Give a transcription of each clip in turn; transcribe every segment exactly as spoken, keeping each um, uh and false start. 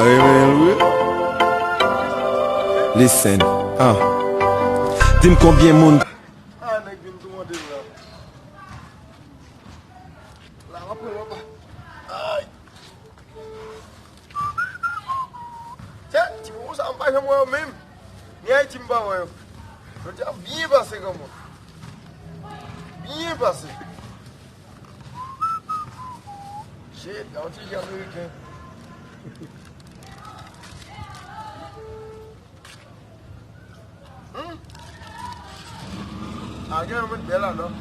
Renmen l wi. Listen, ah. Di m konbyen moun. Ah, nèg vin toumante m la. La, m ap pran lòt. Ay. Tè, ti bobo sa, m pa janm wè yo menm. Ni Ayiti, m pa wè yo. Jodi a, byen pase, kanmenm. Byen pase. Shit, yon ti jan ameriken. Hmm. A gen yon met bèl ladan.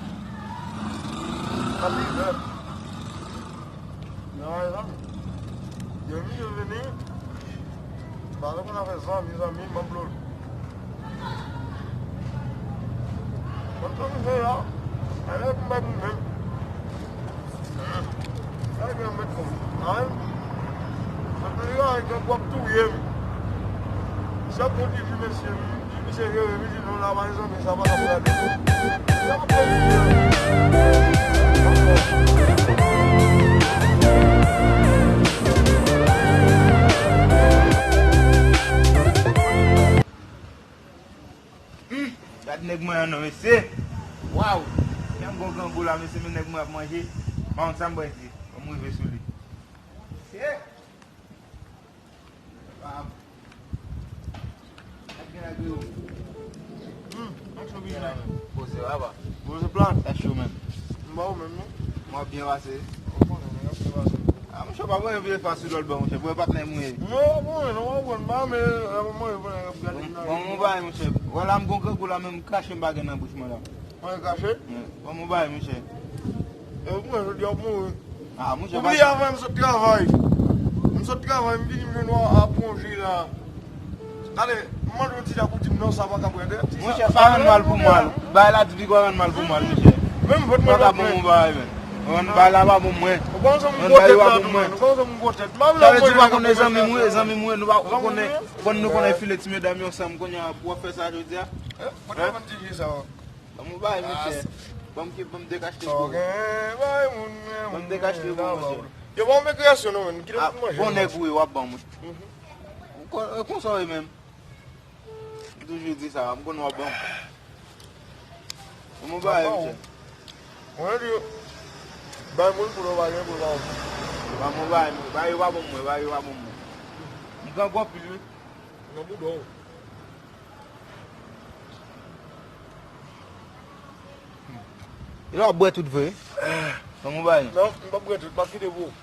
Happy bèl. Nan zanmi. Depi yo vini, pa konn afè zanmi, zanmi, m ap blow. Mwen tou misye la, ale pou bay pou mwen. Ay, gen mèt kòm. Ay. Mwen tou li la, gen gwòp touye m. Chak moun ki di mesye, di misye jere, li di non, la pa zanmi, sa pa ka prale. Hmm, gad nèg mwen an non, mesye. Waw. Jan m gon grangou la, mesye, men nèg mwen ap manje. Pa konn sa m pral di. Ban m rive sou li. Mesye. Pam. Gad gen la griyo. Hmm, ak son bizwen. Poze, wa pa. Poze plat. Sa cho menm. M ba ou menm, non? Mwen ap byen pase. Ou konnen, nèg ap byen pase. Ah, monchè, pa voye vye fas sou lòt bò, monchè. Voye patnè mwen. Non, pa voye, non, pa voye. M pa renmen, lè mwen manje, mwen ap gade nan. Bon, bon, bay, monchè. Vwala, m gon grangou la, men m krache m pa gen nan bouch mwen la. Mwen krache? Wi. Bon, bon, bay, monchè. E, mwen, jodi a, mwen. Ah, monchè, ou bliye avan, m sot travay. M sot travay, m vini, m jwenn w ap pran jwi la. Gade, m mande yon ti jan pou di m non, sa pa ka prete. Monchè, pa rann mal pou mal. Bagay la di li pa rann mal pou mal, monchè. Menm vòt mwen pa bon, bagay, men. Rann bagay la pa bon mwen. Ou pa wè m gwo tèt la tou, men. Ou pa wè m gwo tèt. Sa vle di ou pa konnen zanmi mwen, zanmi mwen, nou pa konnen. Bon, nou konnen file ti medam yo ansanm, kounye a, pou w ap fè sa jodi a. Mwen te konn di sa. Ban m yon bagay, monchè. Ban m ki, ban m dekachte pou ou. Ban m dekachte pou ou, monchè. Yo, ban m rekreasyon, non, men. Kite m manje. Bon nèg ou ye, w ap ban m. Ou kon-, ou konsa w ye menm. M toujou di sa, m konn w ap ban m. Ban m yon bagay, monchè. Mwen di, bay moun pou nou pa gen pou ban m. Ban m yon bagay, bagay yo pa ban m mwen, bagay yo pa ban m mwen. M grangou anpil, wi. Nan bouda w. E la w ap bwè tout vre? Ban m yon bagay. Non, m p ap bwè tout, m ap kite pou ou.